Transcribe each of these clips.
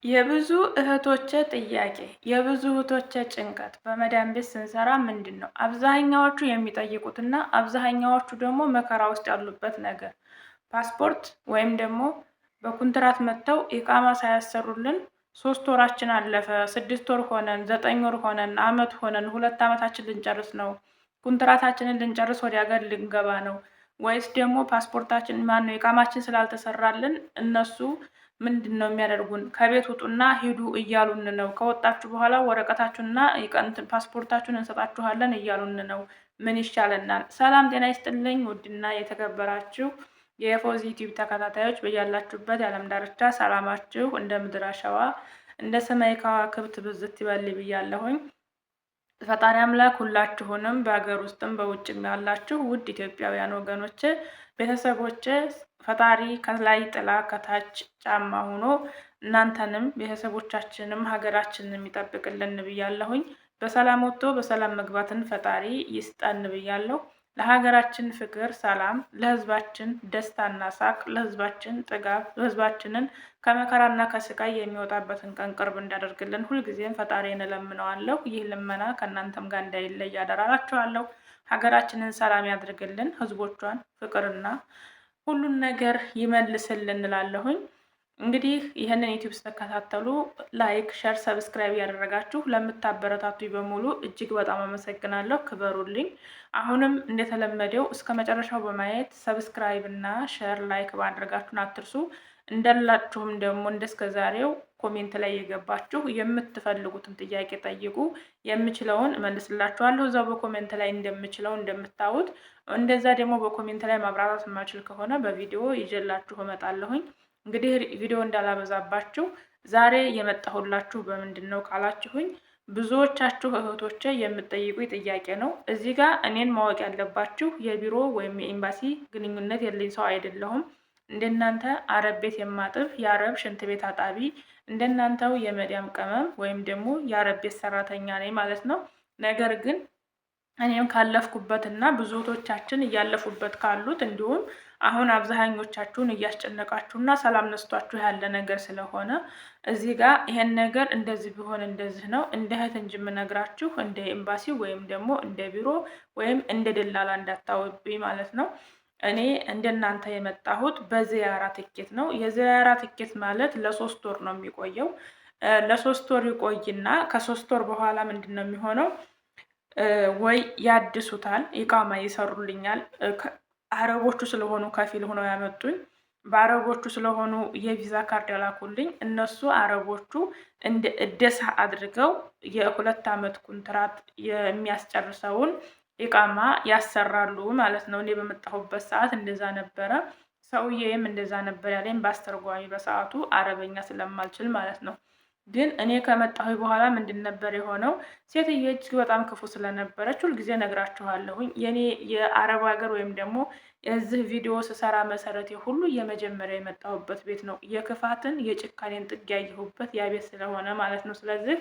የብዙ እህቶቼ ጥያቄ፣ የብዙ እህቶቼ ጭንቀት በመዳን ቤት ስንሰራ ምንድን ነው አብዛኛዎቹ የሚጠይቁትና አብዛኛዎቹ ደግሞ መከራ ውስጥ ያሉበት ነገር ፓስፖርት ወይም ደግሞ በኩንትራት መጥተው ኢቃማ ሳያሰሩልን 3 ወራችን አለፈ፣ 6 ወር ሆነን፣ 9 ወር ሆነን፣ አመት ሆነን፣ 2 አመታችን ልንጨርስ ነው፣ ኩንትራታችንን ልንጨርስ ወደ ሀገር ልንገባ ነው ወይስ ደግሞ ፓስፖርታችን ማነው ኢቃማችን ስላልተሰራልን እነሱ ምንድን ነው የሚያደርጉን? ከቤት ውጡና ሂዱ እያሉን ነው። ከወጣችሁ በኋላ ወረቀታችሁንና ፓስፖርታችሁን እንሰጣችኋለን እያሉን ነው። ምን ይሻለናል? ሰላም ጤና ይስጥልኝ። ውድና የተከበራችሁ የፎዚ ዩቲዩብ ተከታታዮች በያላችሁበት የዓለም ዳርቻ ሰላማችሁ እንደ ምድር አሸዋ እንደ ሰማይ ከዋክብት ብዝት ይበል ብያለሁኝ። ፈጣሪ አምላክ ሁላችሁንም በሀገር ውስጥም በውጭም ያላችሁ ውድ ኢትዮጵያውያን ወገኖች፣ ቤተሰቦች ፈጣሪ ከላይ ጥላ ከታች ጫማ ሆኖ እናንተንም ቤተሰቦቻችንም ሀገራችንን የሚጠብቅልን ብያለሁኝ። በሰላም ወጥቶ በሰላም መግባትን ፈጣሪ ይስጠን ብያለሁ። ለሀገራችን ፍቅር፣ ሰላም፣ ለህዝባችን ደስታና ሳቅ፣ ለህዝባችን ጥጋብ፣ ህዝባችንን ከመከራና ከስቃይ የሚወጣበትን ቀን ቅርብ እንዳደርግልን ሁልጊዜም ፈጣሪን እለምነዋለሁ። ይህ ልመና ከእናንተም ጋር እንዳይለይ አደራላችኋለሁ። ሀገራችንን ሰላም ያድርግልን፣ ህዝቦቿን ፍቅርና ሁሉን ነገር ይመልስልን እንላለሁኝ። እንግዲህ ይህንን ዩቲዩብ ስትከታተሉ like፣ share፣ subscribe ያደረጋችሁ ለምታበረታቱ በሙሉ እጅግ በጣም አመሰግናለሁ። ክበሩልኝ። አሁንም እንደተለመደው እስከ መጨረሻው በማየት subscribe እና share፣ like ማድረጋችሁን አትርሱ። እንዳላችሁም ደግሞ እንደስከዛሬው comment ላይ የገባችሁ የምትፈልጉትን ጥያቄ ጠይቁ። የምችለውን እመልስላችኋለሁ እዛው በ comment ላይ እንደምችለው እንደምታዩት። እንደዛ ደግሞ በ comment ላይ ማብራራት የማችል ከሆነ በቪዲዮ ይዤላችሁ እመጣለሁኝ። እንግዲህ ቪዲዮ እንዳላበዛባችሁ ዛሬ የመጣሁላችሁ በምንድን ነው ካላችሁኝ ብዙዎቻችሁ እህቶቼ የምትጠይቁኝ ጥያቄ ነው። እዚህ ጋር እኔን ማወቅ ያለባችሁ የቢሮ ወይም የኤምባሲ ግንኙነት የለኝ ሰው አይደለሁም። እንደናንተ አረብ ቤት የማጥብ የአረብ ሽንት ቤት አጣቢ፣ እንደናንተው የመዲያም ቅመም ወይም ደግሞ የአረብ ቤት ሰራተኛ ነኝ ማለት ነው። ነገር ግን እኔም ካለፍኩበት እና ብዙ እህቶቻችን እያለፉበት ካሉት እንዲሁም አሁን አብዛኞቻችሁን እያስጨነቃችሁና ሰላም ነስቷችሁ ያለ ነገር ስለሆነ እዚህ ጋር ይሄን ነገር እንደዚህ ቢሆን እንደዚህ ነው እንደ እህት እንጂ የምነግራችሁ እንደ ኤምባሲ ወይም ደግሞ እንደ ቢሮ ወይም እንደ ደላላ እንዳታወብኝ ማለት ነው። እኔ እንደናንተ የመጣሁት በዚያራ ትኬት ነው። የዚያራ ትኬት ማለት ለ3 ወር ነው የሚቆየው። ለ3 ወር ይቆይና ከ3 ወር በኋላ ምንድን ነው የሚሆነው? ወይ ያድሱታል፣ ኢቃማ ይሰሩልኛል። አረቦቹ ስለሆኑ ከፊል ሆነው ያመጡኝ በአረቦቹ ስለሆኑ የቪዛ ካርድ ያላኩልኝ እነሱ አረቦቹ እንደ እደሳ አድርገው የ2 ዓመት ኩንትራት የሚያስጨርሰውን ኢቃማ ያሰራሉ ማለት ነው። እኔ በመጣሁበት ሰዓት እንደዛ ነበረ። ሰውዬም እንደዛ ነበር ያለኝ በአስተርጓሚ፣ በሰዓቱ አረበኛ ስለማልችል ማለት ነው። ግን እኔ ከመጣሁ በኋላ ምንድን ነበር የሆነው? ሴትዮ እጅግ በጣም ክፉ ስለነበረች ሁልጊዜ ነግራችኋለሁኝ። የኔ የአረብ ሀገር ወይም ደግሞ የዚህ ቪዲዮ ስሰራ መሰረቴ ሁሉ የመጀመሪያ የመጣሁበት ቤት ነው። የክፋትን የጭካኔን ጥግ ያየሁበት ያ ቤት ስለሆነ ማለት ነው። ስለዚህ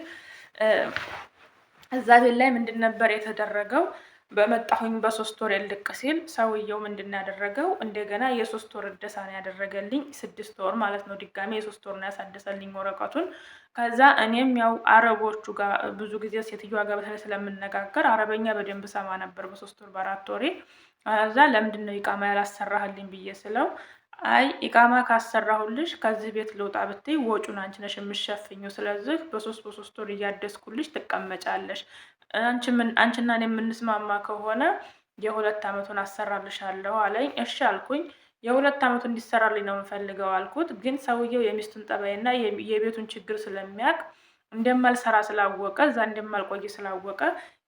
እዛ ቤት ላይ ምንድን ነበር የተደረገው? በመጣሁኝ በ3 ወር ልቅ ሲል ሰውየው ምንድን ያደረገው እንደገና የ3 ወር እደሳ ነው ያደረገልኝ። 6 ወር ማለት ነው። ድጋሜ የ3 ወር ነው ያሳደሰልኝ ወረቀቱን። ከዛ እኔም ያው አረቦቹ ጋር ብዙ ጊዜ ሴትዮዋ ጋር በተለይ ስለምነጋገር አረበኛ በደንብ ሰማ ነበር በ3 ወር በ4 ወሬ። ከዛ ለምንድን ነው ኢቃማ ያላሰራህልኝ ብዬ ስለው አይ ኢቃማ ካሰራሁልሽ ከዚህ ቤት ልውጣ ብትይ ወጩን አንቺ ነሽ የምትሸፍኚው። ስለዚህ በሶስት በሶስት ወር እያደስኩልሽ ትቀመጫለሽ። አንቺና እኔ የምንስማማ ከሆነ የ2 ዓመቱን አሰራልሻለሁ አለኝ። እሺ አልኩኝ። የ2 ዓመቱ እንዲሰራልኝ ነው የምፈልገው አልኩት። ግን ሰውየው የሚስቱን ጠባይና የቤቱን ችግር ስለሚያውቅ እንደማልሰራ ስላወቀ እዛ እንደማልቆይ ስላወቀ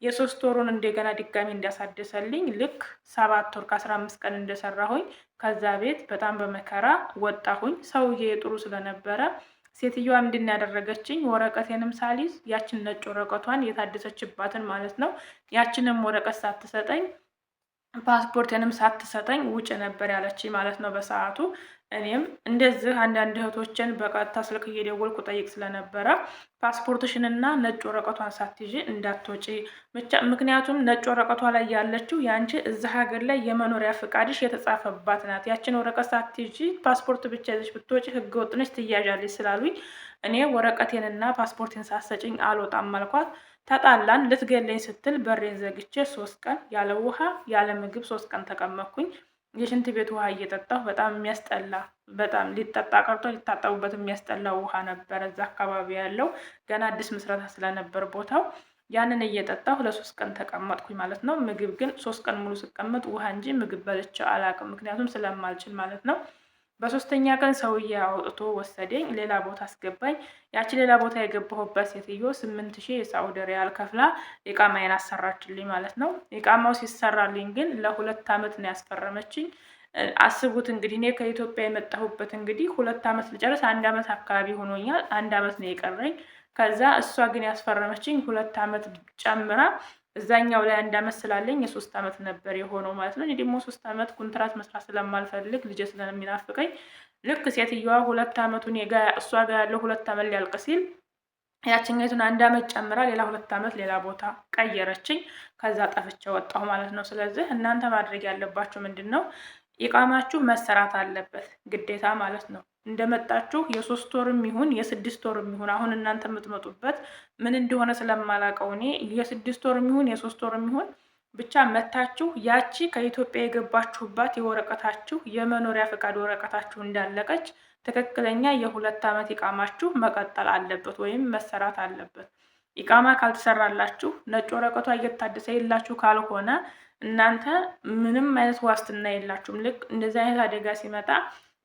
የ3 ወሩን እንደገና ድጋሚ እንዲያሳደሰልኝ ልክ 7 ወር ከ15 ቀን እንደሰራሁኝ ከዛ ቤት በጣም በመከራ ወጣሁኝ። ሰውዬ ጥሩ ስለነበረ ሴትዮዋ ምንድን ያደረገችኝ ወረቀቴንም ሳልይዝ ያችን ነጭ ወረቀቷን የታደሰችባትን ማለት ነው ያችንም ወረቀት ሳትሰጠኝ ፓስፖርቴንም ሳትሰጠኝ ውጭ ነበር ያለችኝ ማለት ነው በሰዓቱ። እኔም እንደዚህ አንዳንድ እህቶችን በቀጥታ ስልክ እየደወልኩ ጠይቅ ስለነበረ ፓስፖርትሽንና ነጭ ወረቀቷን ሳትይዢ እንዳትወጪ፣ ምክንያቱም ነጭ ወረቀቷ ላይ ያለችው የአንቺ እዚህ ሀገር ላይ የመኖሪያ ፍቃድሽ የተጻፈባት ናት። ያችን ወረቀት ሳትይዢ ፓስፖርት ብቻ ይዘሽ ብትወጪ ህገ ወጥ ነሽ፣ ትያዣለሽ ስላሉኝ እኔ ወረቀቴንና ፓስፖርቴን ሳሰጭኝ አልወጣም አልኳት። ተጣላን። ልትገለኝ ስትል በሬን ዘግቼ 3 ቀን ያለ ውሃ ያለ ምግብ 3 ቀን ተቀመጥኩኝ። የሽንት ቤት ውሃ እየጠጣሁ፣ በጣም የሚያስጠላ፣ በጣም ሊጠጣ ቀርቶ ሊታጠቡበት የሚያስጠላ ውሃ ነበረ እዛ አካባቢ ያለው፣ ገና አዲስ ምስረታ ስለነበር ቦታው። ያንን እየጠጣሁ ለ3 ቀን ተቀመጥኩኝ ማለት ነው። ምግብ ግን 3 ቀን ሙሉ ስቀመጥ ውሃ እንጂ ምግብ በልቼ አላውቅም፣ ምክንያቱም ስለማልችል ማለት ነው። በሶስተኛ ቀን ሰውዬ አውጥቶ ወሰደኝ፣ ሌላ ቦታ አስገባኝ። ያቺ ሌላ ቦታ የገባሁበት ሴትዮ 8000 የሳዑዲ ሪያል ከፍላ ኢቃማዬን አሰራችልኝ ማለት ነው። ኢቃማው ሲሰራልኝ ግን ለ2 ዓመት ነው ያስፈረመችኝ። አስቡት እንግዲህ፣ እኔ ከኢትዮጵያ የመጣሁበት እንግዲህ 2 ዓመት ልጨርስ 1 ዓመት አካባቢ ሆኖኛል። 1 ዓመት ነው የቀረኝ። ከዛ እሷ ግን ያስፈረመችኝ 2 ዓመት ጨምራ፣ እዛኛው ላይ 1 ዓመት ስላለኝ የ3 ዓመት ነበር የሆነው ማለት ነው። እኔ ደግሞ 3 ዓመት ኮንትራት መስራት ስለማልፈልግ፣ ልጄ ስለሚናፍቀኝ፣ ልክ ሴትየዋ 2 ዓመቱን እሷ ጋር ያለው 2 ዓመት ሊያልቅ ሲል ያችኛይቱን 1 ዓመት ጨምራ ሌላ 2 ዓመት ሌላ ቦታ ቀየረችኝ። ከዛ ጠፍቼ ወጣሁ ማለት ነው። ስለዚህ እናንተ ማድረግ ያለባችሁ ምንድን ነው? ኢቃማችሁ መሰራት አለበት ግዴታ ማለት ነው። እንደመጣችሁ የ3 ወርም ይሁን የ6 ወርም ይሁን፣ አሁን እናንተ የምትመጡበት ምን እንደሆነ ስለማላውቀው እኔ፣ የ6 ወርም ይሁን የ3 ወርም ይሁን ብቻ መታችሁ ያቺ ከኢትዮጵያ የገባችሁባት የወረቀታችሁ የመኖሪያ ፈቃድ ወረቀታችሁ እንዳለቀች ትክክለኛ የ2 ዓመት ኢቃማችሁ መቀጠል አለበት ወይም መሰራት አለበት። ኢቃማ ካልተሰራላችሁ፣ ነጭ ወረቀቷ እየታደሰ የላችሁ ካልሆነ እናንተ ምንም አይነት ዋስትና የላችሁም። ልክ እንደዚህ አይነት አደጋ ሲመጣ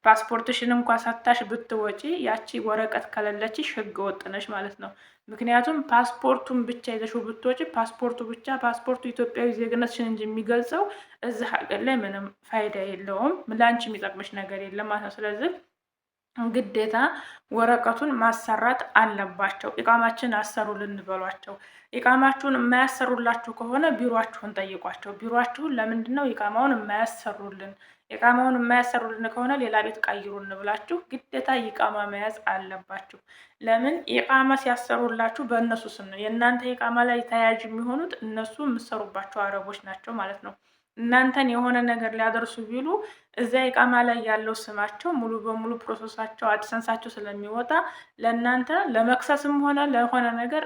ፓስፖርትሽን እንኳ ሳታሽ ብትወጪ ያቺ ወረቀት ከሌለችሽ ህገ ወጥ ነሽ ማለት ነው። ምክንያቱም ፓስፖርቱን ብቻ ይዘሽው ብትወጪ ፓስፖርቱ ብቻ፣ ፓስፖርቱ ኢትዮጵያዊ ዜግነትሽን እንጂ የሚገልጸው እዚህ ሀገር ላይ ምንም ፋይዳ የለውም። ለአንቺ የሚጠቅምሽ ነገር የለም ማለት ነው። ስለዚህ ግዴታ ወረቀቱን ማሰራት አለባቸው። ኢቃማችን አሰሩልን በሏቸው። ኢቃማችሁን የማያሰሩላችሁ ከሆነ ቢሮአችሁን ጠይቋቸው። ቢሮአችሁን ለምንድን ነው ኢቃማውን የማያሰሩልን? ኢቃማውን የማያሰሩልን ከሆነ ሌላ ቤት ቀይሩን ብላችሁ ግዴታ ኢቃማ መያዝ አለባችሁ። ለምን፣ ኢቃማ ሲያሰሩላችሁ በእነሱ ስም ነው። የእናንተ ኢቃማ ላይ ተያያዥ የሚሆኑት እነሱ የምሰሩባቸው አረቦች ናቸው ማለት ነው። እናንተን የሆነ ነገር ሊያደርሱ ቢሉ እዚያ ኢቃማ ላይ ያለው ስማቸው ሙሉ በሙሉ process ኣቸው AdSense ኣቸው ስለሚወጣ ለእናንተ ለመክሰስም ሆነ ለሆነ ነገር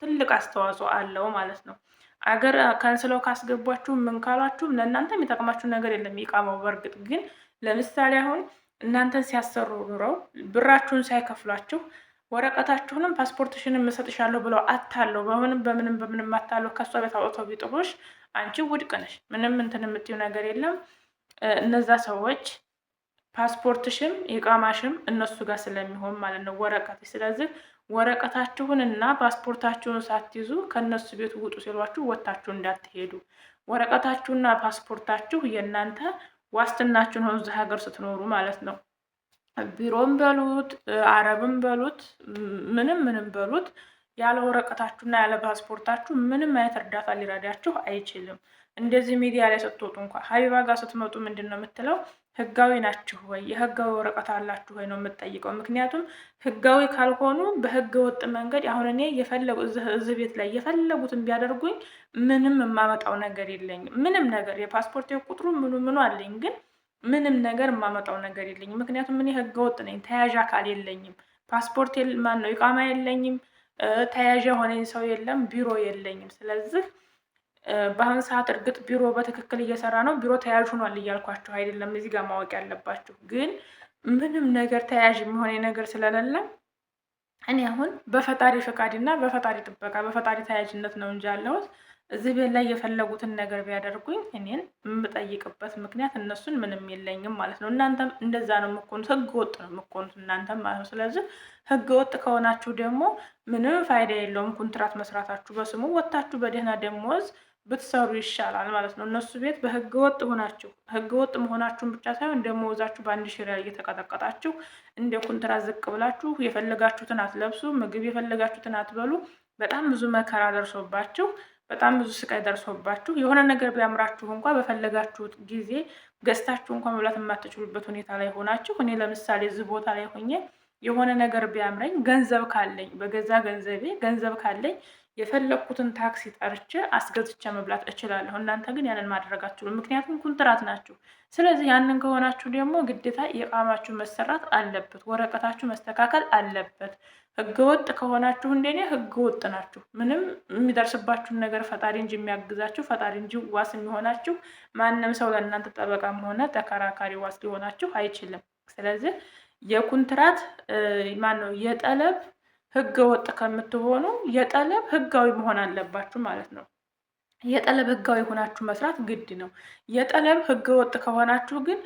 ትልቅ አስተዋጽኦ አለው ማለት ነው። አገር ከንስለው ካስገቧችሁ ምን ካሏችሁም ለእናንተ የሚጠቅማችሁ ነገር የለም ኢቃማው። በእርግጥ ግን ለምሳሌ አሁን እናንተን ሲያሰሩ ኑረው ብራችሁን ሳይከፍሏችሁ ወረቀታችሁንም ፓስፖርትሽንም እሰጥሻለሁ ብለው አታለው፣ በምንም በምንም በምንም አታለው ከእሷ ቤት አውጥተው ቢጥሉሽ አንቺ ውድቅ ነሽ። ምንም እንትን የምትይው ነገር የለም። እነዛ ሰዎች ፓስፖርትሽም ኢቃማሽም እነሱ ጋር ስለሚሆን ማለት ነው ወረቀት። ስለዚህ ወረቀታችሁን እና ፓስፖርታችሁን ሳትይዙ ከእነሱ ቤት ውጡ ሲሏችሁ ወታችሁ እንዳትሄዱ። ወረቀታችሁና ፓስፖርታችሁ የእናንተ ዋስትናችሁ ነው እዚህ ሀገር ስትኖሩ ማለት ነው። ቢሮም በሉት፣ አረብም በሉት፣ ምንም ምንም በሉት፣ ያለ ወረቀታችሁና ያለ ፓስፖርታችሁ ምንም አይነት እርዳታ ሊረዳችሁ አይችልም። እንደዚህ ሚዲያ ላይ ስትወጡ እንኳ ሀቢባ ጋር ስትመጡ ምንድን ነው የምትለው? ህጋዊ ናችሁ ወይ፣ የህጋዊ ወረቀት አላችሁ ወይ ነው የምትጠይቀው። ምክንያቱም ህጋዊ ካልሆኑ በህገ ወጥ መንገድ አሁን እኔ የፈለጉ እዚህ ቤት ላይ የፈለጉትን ቢያደርጉኝ ምንም የማመጣው ነገር የለኝም። ምንም ነገር፣ የፓስፖርት ቁጥሩ ምኑ ምኑ አለኝ፣ ግን ምንም ነገር የማመጣው ነገር የለኝም። ምክንያቱም እኔ ህገ ወጥ ነኝ፣ ተያዥ አካል የለኝም። ፓስፖርት ማን ነው፣ ኢቃማ የለኝም፣ ተያዥ የሆነኝ ሰው የለም፣ ቢሮ የለኝም። ስለዚህ በአሁን ሰዓት እርግጥ ቢሮ በትክክል እየሰራ ነው። ቢሮ ተያዥ ሆኗል እያልኳችሁ አይደለም። እዚህ ጋር ማወቅ ያለባችሁ ግን ምንም ነገር ተያዥ የሚሆነ ነገር ስለሌለ እኔ አሁን በፈጣሪ ፈቃድና በፈጣሪ ጥበቃ በፈጣሪ ተያዥነት ነው እንጂ ያለሁት፣ እዚህ ቤት ላይ የፈለጉትን ነገር ቢያደርጉኝ እኔን የምጠይቅበት ምክንያት እነሱን ምንም የለኝም ማለት ነው። እናንተም እንደዛ ነው የምትሆኑት፣ ህገ ወጥ ነው የምትሆኑት እናንተም ማለት ነው። ስለዚህ ህገ ወጥ ከሆናችሁ ደግሞ ምንም ፋይዳ የለውም ኮንትራት መስራታችሁ። በስሙ ወጥታችሁ በደህና ደሞዝ ብትሰሩ ይሻላል ማለት ነው። እነሱ ቤት በህገ ወጥ ሆናችሁ፣ ህገ ወጥ መሆናችሁን ብቻ ሳይሆን ደሞዛችሁ በ1,000 ሪያል እየተቀጠቀጣችሁ፣ እንደ ኮንትራት ዝቅ ብላችሁ የፈለጋችሁትን አትለብሱ፣ ምግብ የፈለጋችሁትን አትበሉ። በጣም ብዙ መከራ ደርሶባችሁ፣ በጣም ብዙ ስቃይ ደርሶባችሁ፣ የሆነ ነገር ቢያምራችሁ እንኳ በፈለጋችሁት ጊዜ ገዝታችሁ እንኳ መብላት የማትችሉበት ሁኔታ ላይ ሆናችሁ፣ እኔ ለምሳሌ እዚህ ቦታ ላይ ሆኜ የሆነ ነገር ቢያምረኝ ገንዘብ ካለኝ፣ በገዛ ገንዘቤ ገንዘብ ካለኝ የፈለግኩትን ታክሲ ጠርቼ አስገዝቼ መብላት እችላለሁ። እናንተ ግን ያንን ማድረግ አትችሉም፣ ምክንያቱም ኩንትራት ናችሁ። ስለዚህ ያንን ከሆናችሁ ደግሞ ግዴታ ኢቃማችሁ መሰራት አለበት፣ ወረቀታችሁ መስተካከል አለበት። ህገወጥ ከሆናችሁ እንደኔ ህገወጥ ናችሁ። ምንም የሚደርስባችሁን ነገር ፈጣሪ እንጂ የሚያግዛችሁ፣ ፈጣሪ እንጂ ዋስ የሚሆናችሁ፣ ማንም ሰው ለእናንተ ጠበቃም ሆነ ተከራካሪ ዋስ ሊሆናችሁ አይችልም። ስለዚህ የኩንትራት ማነው የ طلب ህገወጥ ከምትሆኑ የ طلب ህጋዊ መሆን አለባችሁ ማለት ነው። የ طلب ህጋዊ ሆናችሁ መስራት ግድ ነው። የ طلب ህገወጥ ከሆናችሁ ግን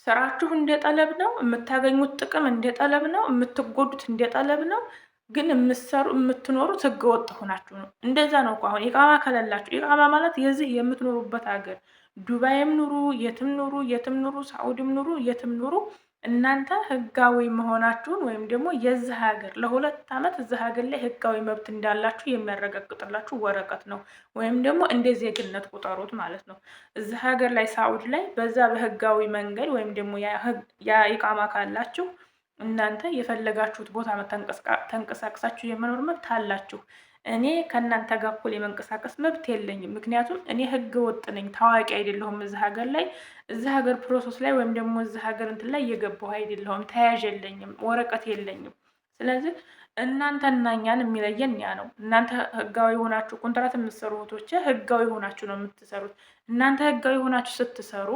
ስራችሁ እንደ طلب ነው፣ የምታገኙት ጥቅም እንደ طلب ነው፣ የምትጎዱት እንደ طلب ነው። ግን የምትሰሩ የምትኖሩት ህገወጥ ሆናችሁ ነው። እንደዛ ነው እኮ አሁን إقامة ከሌላችሁ፣ إقامة ማለት የዚህ የምትኖሩበት ሀገር ዱባይም ኑሩ፣ የትም ኑሩ፣ የትም ኑሩ፣ ሳዑዲም ኑሩ፣ የትም ኑሩ፣ እናንተ ህጋዊ መሆናችሁን ወይም ደግሞ የዚህ ሀገር ለ2 ዓመት እዚህ ሀገር ላይ ህጋዊ መብት እንዳላችሁ የሚያረጋግጥላችሁ ወረቀት ነው። ወይም ደግሞ እንደ ዜግነት ቁጠሩት ማለት ነው። እዚህ ሀገር ላይ ሳዑድ ላይ በዛ በህጋዊ መንገድ ወይም ደግሞ ያ إقامة ካላችሁ እናንተ የፈለጋችሁት ቦታ ተንቀሳቅሳችሁ የመኖር መብት አላችሁ። እኔ ከእናንተ ጋር እኩል የመንቀሳቀስ መብት የለኝም። ምክንያቱም እኔ ህገ ወጥ ነኝ፣ ታዋቂ አይደለሁም እዚህ ሀገር ላይ፣ እዚህ ሀገር process ላይ ወይም ደግሞ እዚህ ሀገር እንትን ላይ እየገባሁ አይደለሁም፣ ተያዥ የለኝም፣ ወረቀት የለኝም። ስለዚህ እናንተና እኛን የሚለየን ያ ነው። እናንተ ህጋዊ ሆናችሁ ኮንትራት የምትሰሩ እህቶቼ ህጋዊ ሆናችሁ ነው የምትሰሩት። እናንተ ህጋዊ ሆናችሁ ስትሰሩ፣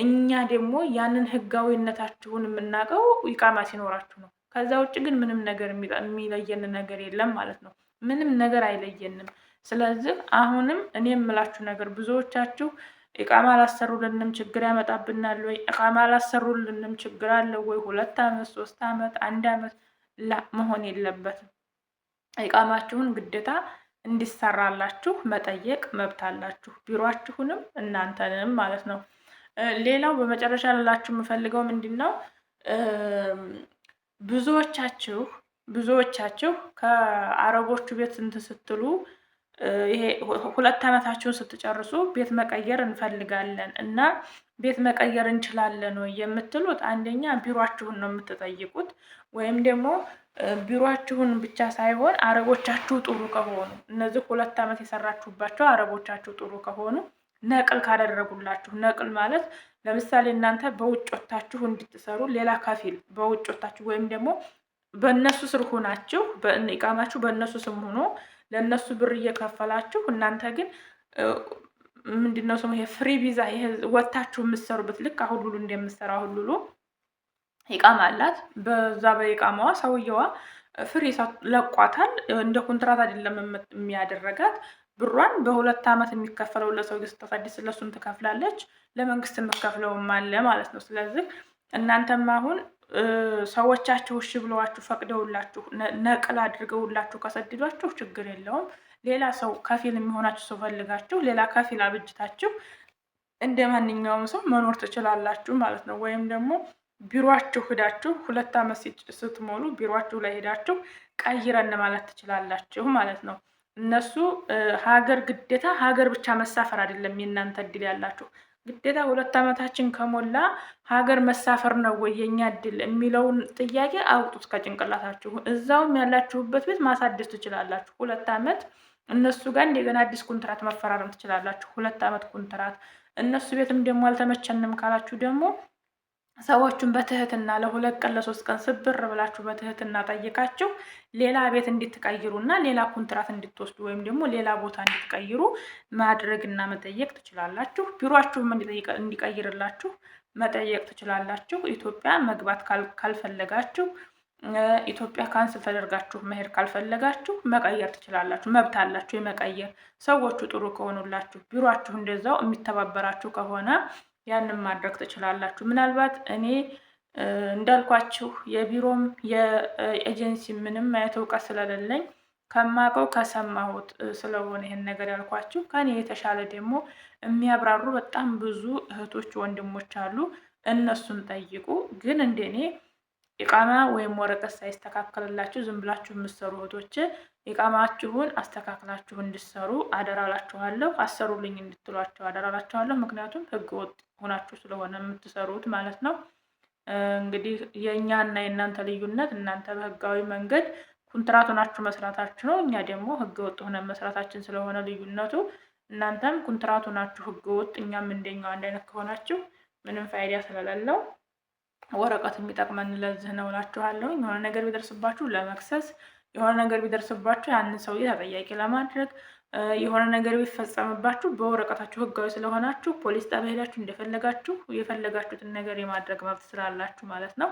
እኛ ደግሞ ያንን ህጋዊነታችሁን የምናውቀው إقامة ሲኖራችሁ ነው። ከዛ ውጭ ግን ምንም ነገር የሚለየን ነገር የለም ማለት ነው። ምንም ነገር አይለየንም። ስለዚህ አሁንም እኔ የምላችሁ ነገር፣ ብዙዎቻችሁ إقامة አላሰሩልንም ችግር ያመጣብናል ወይ፣ إقامة አላሰሩልንም ችግር አለው ወይ፣ 2 አመት፣ 3 አመት፣ አንድ አመት፣ لا፣ መሆን የለበትም። ኢቃማችሁን ግዴታ እንዲሰራላችሁ መጠየቅ መብት አላችሁ፣ ቢሮአችሁንም እናንተንም ማለት ነው። ሌላው በመጨረሻ ልላችሁ የምፈልገው ምንድን ነው? ብዙዎቻችሁ ከአረቦቹ ቤት እንትን ስትሉ፣ ይሄ 2 ዓመታችሁን ስትጨርሱ ቤት መቀየር እንፈልጋለን እና ቤት መቀየር እንችላለን ወይ የምትሉት፣ አንደኛ ቢሮአችሁን ነው የምትጠይቁት። ወይም ደግሞ ቢሮአችሁን ብቻ ሳይሆን አረቦቻችሁ ጥሩ ከሆኑ፣ እነዚህ 2 ዓመት የሰራችሁባቸው አረቦቻችሁ ጥሩ ከሆኑ፣ نقل ካደረጉላችሁ፣ نقل ማለት ለምሳሌ እናንተ በውጭ ወታችሁ እንድትሰሩ ሌላ كفيل በውጭ ወታችሁ ወይም ደግሞ በእነሱ ስር ሆናችሁ፣ ኢቃማችሁ በእነሱ ስም ሆኖ ለእነሱ ብር እየከፈላችሁ፣ እናንተ ግን ምንድነው ስሙ ይሄ free ቪዛ፣ ይሄ ወታችሁ የምትሰሩበት፣ ልክ አሁን ሉሉ እንደምትሰራው። አሁን ሉሉ إقامة አላት። በዛ በኢቃማዋ ሰውየዋ free ለቋታል። እንደ ኮንትራት አይደለም የሚያደረጋት። ብሯን በ2 ዓመት የሚከፈለው ለሰው ስታሳድስ ለሱም ትከፍላለች፣ ለመንግስት የምከፍለውም አለ ማለት ነው። ስለዚህ እናንተም አሁን ሰዎቻችሁ እሺ ብለዋችሁ ፈቅደውላችሁ نقل አድርገውላችሁ ከሰደዷችሁ ችግር የለውም። ሌላ ሰው كفيل የሚሆናችሁ ሰው ፈልጋችሁ፣ ሌላ كفيل አብጅታችሁ እንደ ማንኛውም ሰው መኖር ትችላላችሁ ማለት ነው። ወይም ደግሞ ቢሮአችሁ ሂዳችሁ 2 ዓመት ስትሞሉ ቢሮአችሁ ላይ ሄዳችሁ ቀይረን ማለት ትችላላችሁ ማለት ነው። እነሱ ሀገር ግዴታ ሀገር ብቻ መሳፈር አይደለም የእናንተ እድል ያላችሁ። ግዴታ 2 ዓመታችን ከሞላ ሀገር መሳፈር ነው ወይ የኛ እድል የሚለውን ጥያቄ አውጡት ከጭንቅላታችሁ። እዛውም ያላችሁበት ቤት ማሳደስ ትችላላችሁ። 2 ዓመት እነሱ ጋር እንደገና አዲስ ኮንትራት መፈራረም ትችላላችሁ። 2 ዓመት ኮንትራት እነሱ ቤትም ደግሞ አልተመቸንም ካላችሁ ደግሞ ሰዎቹን በትህትና ለ2 ቀን ለ3 ቀን ስብር ብላችሁ በትህትና ጠይቃችሁ ሌላ ቤት እንድትቀይሩ እና ሌላ ኮንትራት እንድትወስዱ ወይም ደግሞ ሌላ ቦታ እንድትቀይሩ ማድረግና መጠየቅ ትችላላችሁ። ቢሮአችሁም እንዲቀይርላችሁ መጠየቅ ትችላላችሁ። ኢትዮጵያ መግባት ካልፈለጋችሁ፣ ኢትዮጵያ cancel ተደርጋችሁ መሄድ ካልፈለጋችሁ መቀየር ትችላላችሁ። መብት አላችሁ የመቀየር፣ ሰዎቹ ጥሩ ከሆኑላችሁ፣ ቢሮአችሁ እንደዛው የሚተባበራችሁ ከሆነ ያንን ማድረግ ትችላላችሁ። ምናልባት እኔ እንዳልኳችሁ የቢሮም የኤጀንሲ ምንም አይነት እውቀት ስለሌለኝ ከማውቀው ከሰማሁት ስለሆነ ይህን ነገር ያልኳችሁ፣ ከኔ የተሻለ ደግሞ የሚያብራሩ በጣም ብዙ እህቶች ወንድሞች አሉ። እነሱን ጠይቁ። ግን እንደኔ ኢቃማ ወይም ወረቀት ሳይስተካከልላችሁ ዝም ብላችሁ የምትሰሩ እህቶች ኢቃማችሁን አስተካክላችሁ እንድትሰሩ አደራላችኋለሁ። አሰሩልኝ እንድትሏቸው አደራላችኋለሁ። ምክንያቱም ህገ ወጥ ሆናችሁ ስለሆነ የምትሰሩት ማለት ነው። እንግዲህ የእኛና የእናንተ ልዩነት እናንተ በህጋዊ መንገድ ኩንትራት ሆናችሁ መስራታችሁ ነው። እኛ ደግሞ ህገ ወጥ ሆነን መስራታችን ስለሆነ ልዩነቱ፣ እናንተም ኩንትራት ሆናችሁ ህገ ወጥ፣ እኛም እንደኛው አንድ አይነት ከሆናችሁ ምንም ፋይዳ ስለሌለው ወረቀት የሚጠቅመን ለዚህ ነው እላችኋለሁ። የሆነ ነገር ቢደርስባችሁ ለመክሰስ፣ የሆነ ነገር ቢደርስባችሁ ያንን ሰውዬ ተጠያቂ ለማድረግ፣ የሆነ ነገር ቢፈጸምባችሁ በወረቀታችሁ ህጋዊ ስለሆናችሁ ፖሊስ ጣቢያ ሄዳችሁ እንደፈለጋችሁ የፈለጋችሁትን ነገር የማድረግ መብት ስላላችሁ ማለት ነው።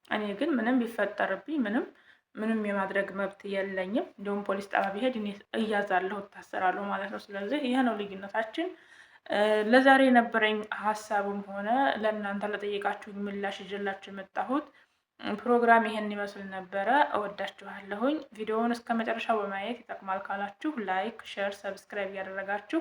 እኔ ግን ምንም ቢፈጠርብኝ ምንም ምንም የማድረግ መብት የለኝም። እንዲሁም ፖሊስ ጣቢያ ብሄድ እኔ እያዛለሁ፣ እታሰራለሁ ማለት ነው። ስለዚህ ይህ ነው ልዩነታችን። ለዛሬ የነበረኝ ሀሳብም ሆነ ለእናንተ ለጠየቃችሁ ምላሽ ይዤላችሁ የመጣሁት ፕሮግራም ይሄን ይመስል ነበረ። እወዳችኋለሁኝ። ቪዲዮውን እስከ መጨረሻው በማየት ይጠቅማል ካላችሁ like፣ share፣ subscribe እያደረጋችሁ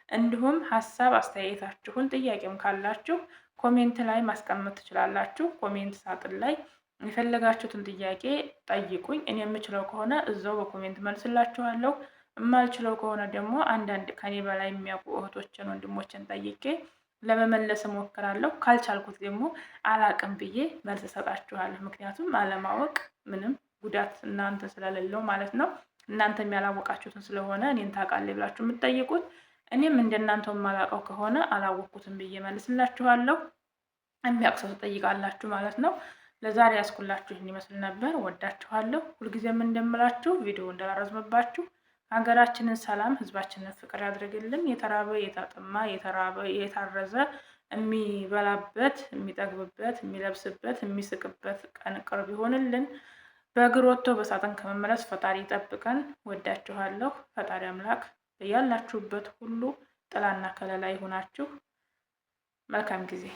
እንዲሁም ሀሳብ አስተያየታችሁን ጥያቄም ካላችሁ comment ላይ ማስቀመጥ ትችላላችሁ። comment ሳጥን ላይ የፈለጋችሁትን ጥያቄ ጠይቁኝ። እኔ የምችለው ከሆነ እዛው በ comment መልስላችኋለሁ። የማልችለው ከሆነ ደግሞ አንዳንድ ከኔ በላይ የሚያውቁ እህቶችን ወንድሞችን ጠይቄ ለመመለስ እሞክራለሁ። ካልቻልኩት ደግሞ አላቅም ብዬ መልስ እሰጣችኋለሁ። ምክንያቱም አለማወቅ ምንም ጉዳት እናንተ ስለሌለው ማለት ነው። እናንተም ያላወቃችሁትን ስለሆነ እኔን ታውቃለህ ብላችሁ የምትጠይቁት እኔም እንደናንተው የማላውቀው ከሆነ አላወቅኩትም ብዬ መልስላችኋለሁ። የሚያውቅ ሰው ትጠይቃላችሁ ማለት ነው። ለዛሬ ያስኩላችሁ ይህን ይመስል ነበር። ወዳችኋለሁ። ሁልጊዜም እንደምላችሁ ቪዲዮ እንዳላረዝምባችሁ ሀገራችንን ሰላም፣ ህዝባችንን ፍቅር ያድርግልን። የተራበ የተጠማ፣ የተራበ የታረዘ የሚበላበት፣ የሚጠግብበት፣ የሚለብስበት፣ የሚስቅበት ቀን ቅርብ ይሆንልን። በእግር ወጥቶ በሳጥን ከመመለስ ፈጣሪ ይጠብቀን። ወዳችኋለሁ። ፈጣሪ አምላክ በያላችሁበት ሁሉ ጥላና ከለላ ይሁናችሁ። መልካም ጊዜ።